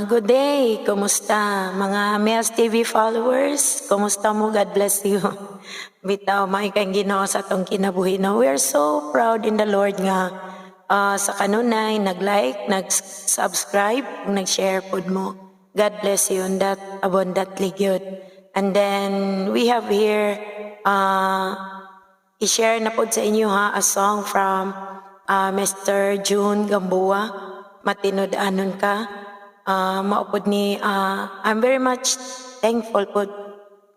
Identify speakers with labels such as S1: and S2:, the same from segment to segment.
S1: Good day, kumusta mga Mias TV followers? Kumusta mo? God bless you. Bitaw, may kang Ginoo sa atong kinabuhi. No, we are so proud in the Lord nga sa kanunay, nag-like, nag-subscribe, nag-share pod mo. God bless you on that abundantly good. And then we have here, i-share na pod sa inyo ha, a song from Mr. June Gamboa, "Matinud-anon Ka." Maupod ni, I'm very much thankful po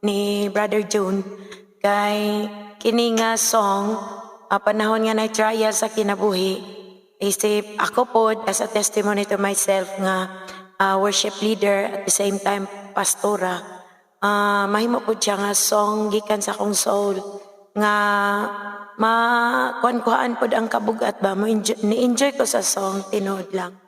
S1: ni Brother June kay kini nga song, panahon nga na trial sa kinabuhi, isip ako pod as a testimony to myself nga worship leader, at the same time pastora, mahimo pod siya nga song gikan sa akong soul nga ma kuan-kuhaan pod ang kabugat ba mo enjoy, ni-enjoy ko sa song, tinuod lang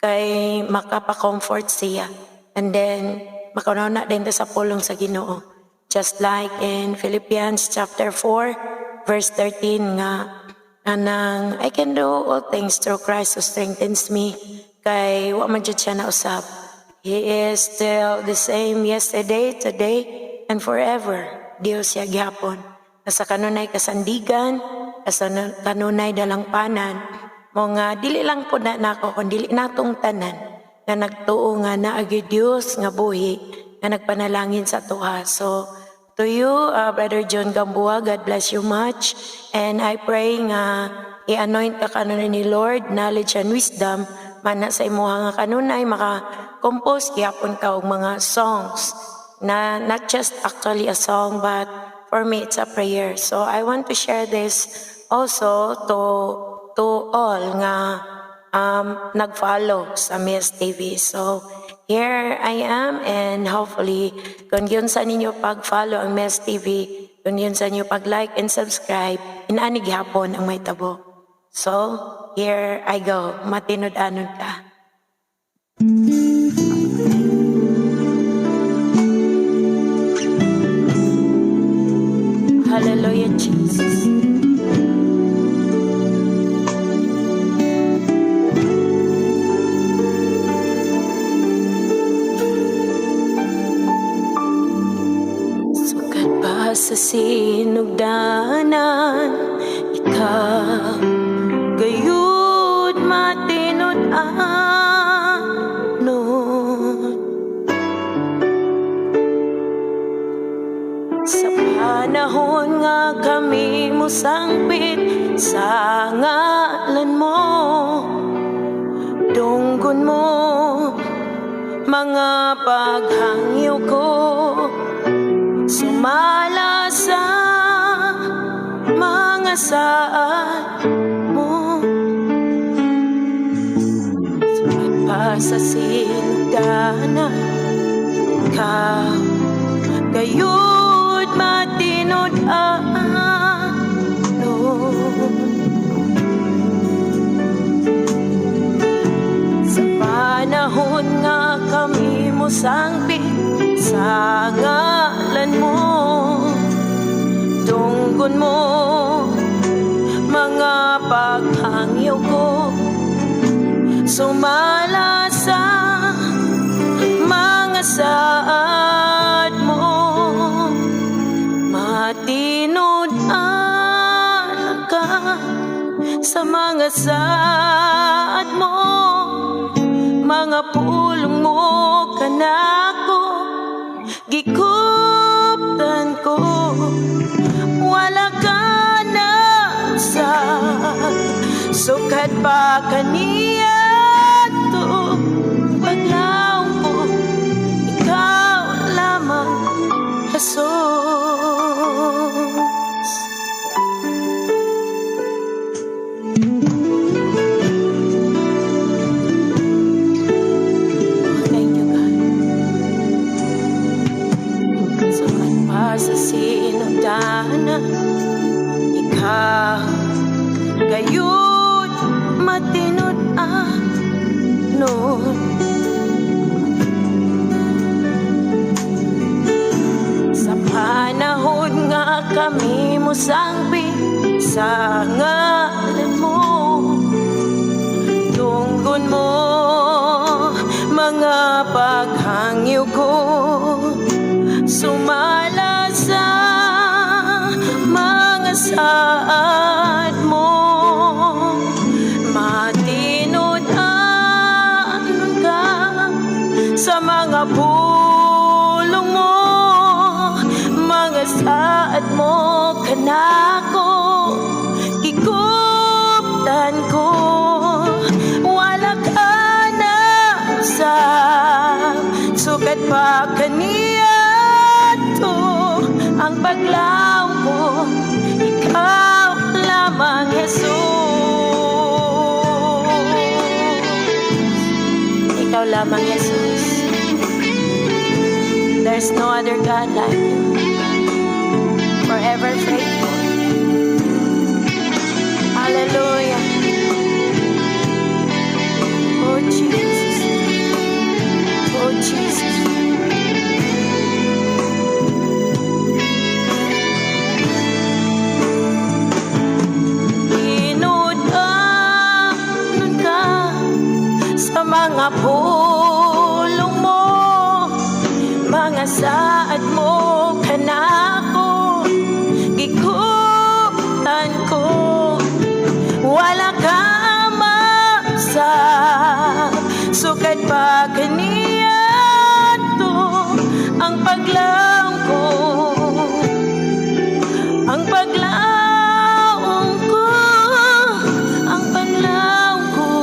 S1: kay makapa-comfort siya and then makauna din ta sa pulong sa Ginoo, just like in Philippians chapter 4 verse 13 nga anang I can do all things through Christ who strengthens me, kay wa man jud siya nausab. He is still the same yesterday, today and forever. Dios siya gihapon. Nasa kanunay kasandigan, sa kanunay dalangpanan mo nga dili lang po na nako kun dili natong tanan nga nagtuo nga naagi Dios nga buhi nga nagpanalangin sa tuha. So to you, Brother John Gamboa, God bless you much and I pray nga i-anoint ka kanunay ni Lord, knowledge and wisdom man sa imuha nga kanunay maka-compose gyapon ka og mga songs na not just actually a song, but for me it's a prayer. So I want to share this also to all nga nag-follow sa Miss TV. So here I am, and hopefully kung giunsa ninyo pag-follow ang Miss TV, kung giunsa ninyo pag-like and subscribe, inaani gihapon ang mahitabo. So here I go, "Matinud-anon Ka." Hallelujah, Jesus. Sukad pa sa sinugdanan, ikaw gayud matinud-anon. Sa panahon nga kami mosangpit sa ngalan mo, dunggon mo mga paghangyo ko sumala sa mga saad mo. Sukad pa sa sinugdanan, ikaw gayud matinud-anon. Sa panahon nga kami mosangpit sa ngalan mo, dunggon mo mga paghangyo ko sumala sa mga saad mo. Matinud-anon ka sa mga saad mo. Mga pulong mo kanako gikuptan ko. Wala ka na sa sukad pa kaniadto. Paglaom ko, ikaw lamang, Jesus. Oh, thank you, God. Sukad pa sa sinugdanan, ikaw gayud matinud-anon. Sa panahon nga kami mosangpit sa ngalan mo, dunggon mo mga Mga paghangyo ko sumala sa mga saad mo. Matinud-anon ka sa mga pulong mo, mga saad mo kanako gikuptan ko. Wala ka na usab sukad pa kaniadto. Ang paglaom ko, ikaw lamang, Jesus. Ikaw lamang, Jesus. There's no other God like you. Forever faithful. Hallelujah. Oh Jesus. Oh Jesus. Tinud-anon ka sa mga pulong mo, mga saad mo kanako gikuptan ko. Wala ka mausab sukad pa kaniadto. Ang paglaom ko, ang paglaom ko, ang paglaom ko,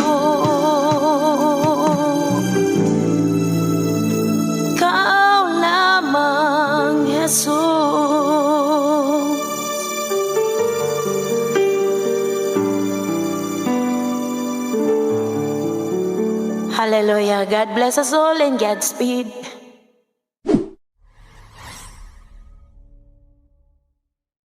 S1: ikaw lamang, Jesus. Hallelujah. God bless us all and Godspeed.